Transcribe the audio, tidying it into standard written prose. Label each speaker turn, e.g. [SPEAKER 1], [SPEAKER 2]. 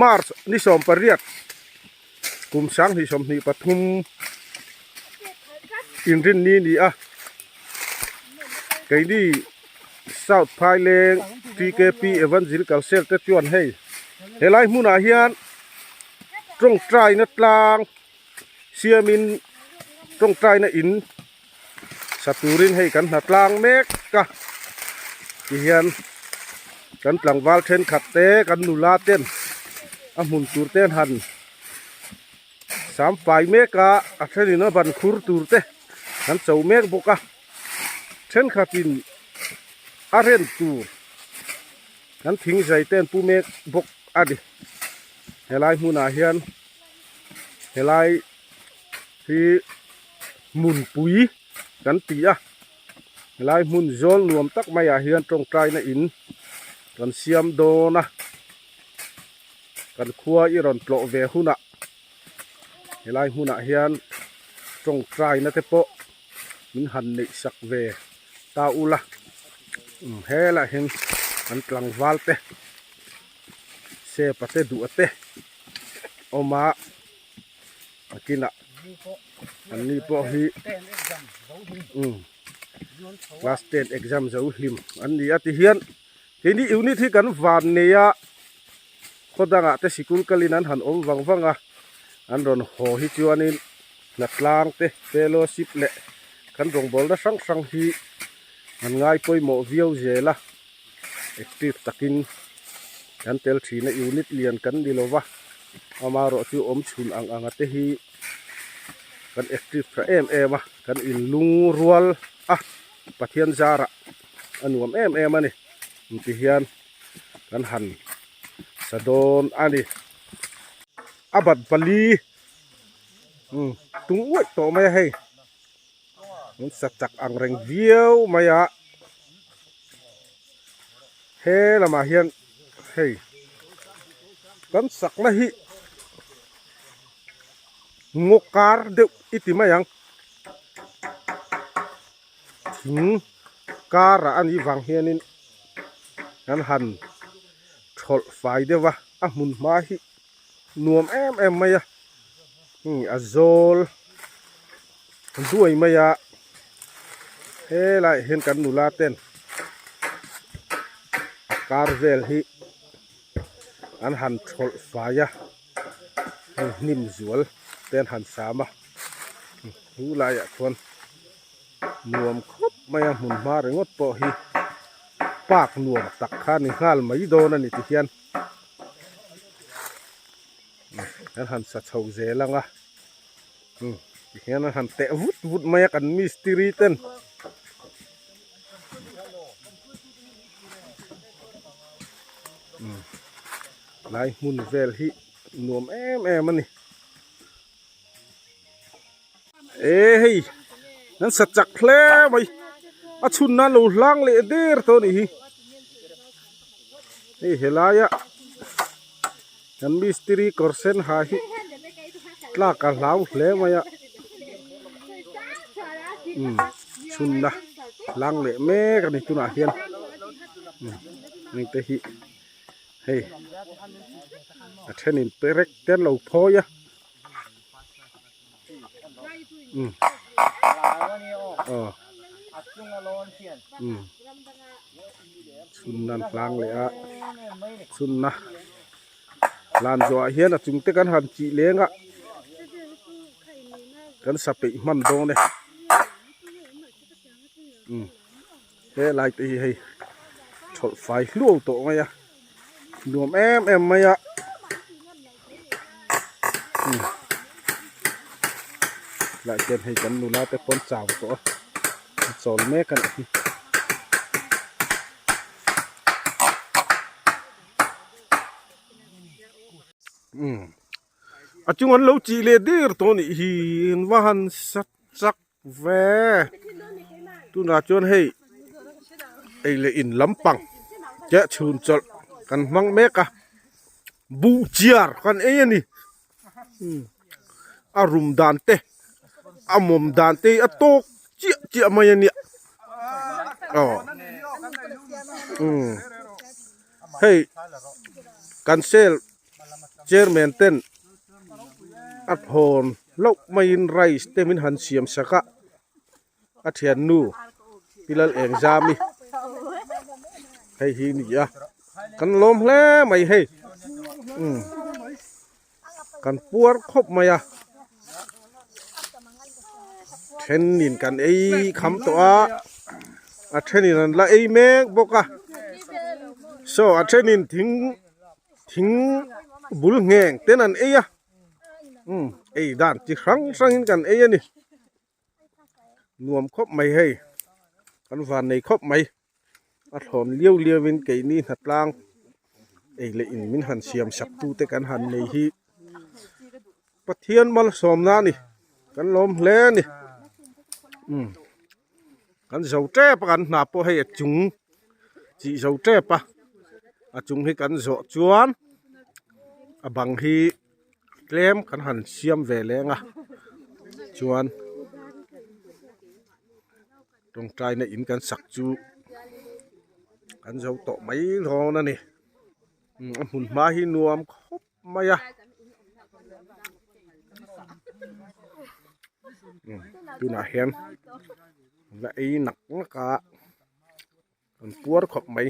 [SPEAKER 1] March ni 18 kum 2023 inrinni ni a keini South Phaileng TKP Evangelical Cell te chuan hei helai hmunah hian tawngtaina tlang siamin tawngtaina in sa turin hei kan hna tlang mek a tihian kan tlangval thenkhat te kan nula ten a hmun tur te an han sam fai mek a a thenin a ban khur tur te an cho mek bawk a thenkhatin a ren tur kan thing zai te an pu mek bawk a ni helai hmunah hian helai hi hmunpui kan ti a helai hmun zawl nuam tak maiah hian tawngtaina in kan siam dawn a kan khua i rawn tlawh ve hunah helai hmunah hian tawngtaina te pawh min han neih sak ve ta ula helaiah hian an tlangval te sepa te duh te awm a. a kinah an ni pawh hi umm class ten exam zo hlim an ni a tihian keini unit hi kan van nei a khaw dangah te sikul kalin an han awm vang vang a an rawn haw hi chuanin hnatlang te fellowship leh kan rawngbawlna hrang hrang hi an ngai pawimawh viau zel a active takin kan tel thin a unit lian kan ni lova amaherawh chu awm chhun ang ang a te hi kan active tha em em a kan in lung rual a Pathian zarah a nuam em em a ni ti hian kan han sa dawn a ni a bat pali umm tung uaih tawh mai a hei. An sa chak ang reng viau mai a he lamah hian hei kan sakna hi ngaw kar deuh i ti mai ang thing karah a nih vang hianin kan han thawlh fai deuh a a hmun hma hi nuam em em mai a hei a zawl duai mai a helaiah hian kan nula ten a kar vel hi an han thawlh fai a hei hnim zual te an han sam a chu laiah chuan nuam khawp mai a hmun hma ringawt pawh hi park nuam tak kha a ni nghal mai dawn a ni tihian. An han sa chho zel ang a tihian an han teh vut vut mai a kan mistiri ten lai hmun vel hi nuam em em a ni e hei an sa chak hle mai a chhun nan lo hlang leh der tawh a nih hi hei helaia kan mistiri kawr sen ha hi tlak a hlau hle mai a umm chhunna hlang leh mek a ni tunah hian heng te hi hei a thenin perek te an lo phawi a. Chhunna an hlang leh a chhunna hlan zawhah hian a chung te kan han chih leng a kan sa peih hman dawn e helai te hi hei thawlh fai hluau tawh mai a. Nuam em em mai a tlai hian hei kan nula te pawn chau tawh a a chawl mek a nih hi. A chung an lo chih leh der tawh a nih hi an va han sa chak Ve tunah chuan hei ei leh in lampang te chhun chawlh kan hmang mek a buh chiar kan ei a ni a rum dan te a mawm dan te hi a tawk chiah chiah mai a nia aw umm hei kan sel. Chairman ten a thawn hlauh maiin rice te min han siam sak a, a thiannu Pi Lal Engzami hei hi ni a, kan lawm hle mai hei umm kan puar khawp mai a, thenin kan ei kham tawh a, a thenin an la ei mek bawk a, saw a thenin thing. Thing bul ngheng ten an ei a umm ei dan chi hrang hrang in kan ei a ni nuam khawp mai hei kan van nei khawp mai a thlawn liau liau in keini hnatlang ei leh in min han siam sak tu te kan han nei hi Pathian malsawmna a ni kan lawm hle a ni umm kan zo tep a kan hna pawh hei a chung chih zo tep a a chung hi kan zawh chuan a bang hi tlem kan han siam ve leng a chuan tawngtaina in kan sak chu kan zo tawh mai dawn a ni a hmun hma hi nuam khawp mai a tunah hian la ei nak nak a an puar khawp mai.